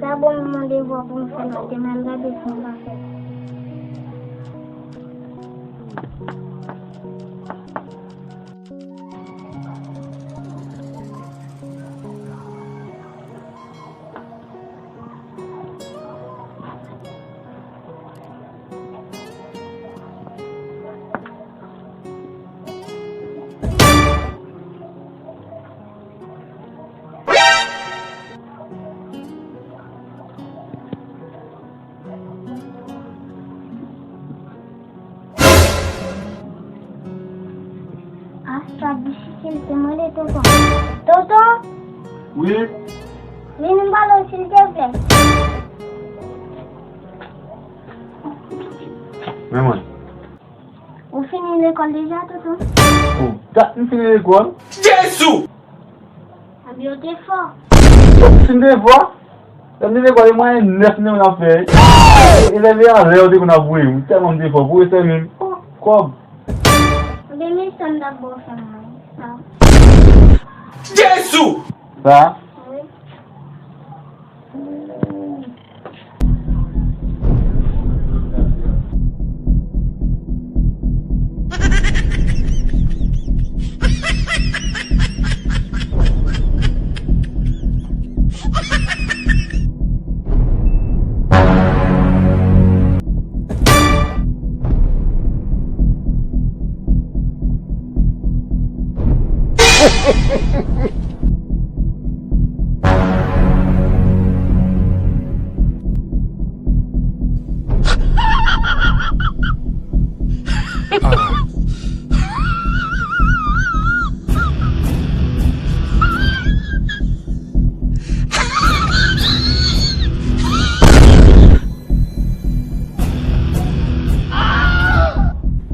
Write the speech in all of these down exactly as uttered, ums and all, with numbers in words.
Sa bon, m mande vwa pou m fè nòt demen, m gade si m pa fè. Asta difisil te mande tonton. Tonton! Wi? Vin m pale w silteplè. Men mwen. Ou fini lekòl deja, tonton? Oh, dat m fini lekòl. Jezi! Anben, w te fò. Fin de vwa. Lè m te lekòl, e mwayen nèf m te konn ap fè. E lè m te anlè, yo te konn ap voye m. Tèlman m te fò. Pwofesè menm. Oh, kòb. Anben, men sa m t ap ba w fè mwen. Sa. Jezi! Sa? Wi.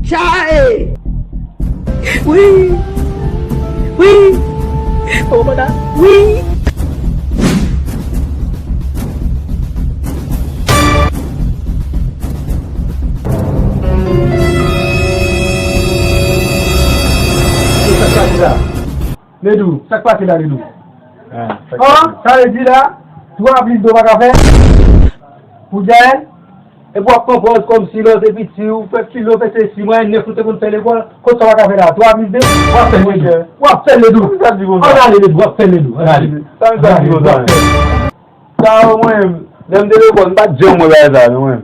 Chae! Wi! Wi! Kòmandan! Wi! Sa k pase la? Ledou, sa k pase la, Ledou? Ah, sa vle di la, twa plis de w pa ka fè pou Jael? Epi w ap pran pòz kòmsi lè w te piti, ou fè filo, fè sesi, mwayen nèf ou te konn fè lekòl, kot sa w pa ka fè la? Twa plis de? W ap fè l, Ledou. W ap fè l, Ledou. Sa m ta di konsa? Ann ale, Ledou, w ap fè l, Ledou. Ann ale. Sa m ta di konsa? W ap fè l. Sa yo, mwen, lè m te lekòl, m pa t janm wè bagay sa yo, mwen.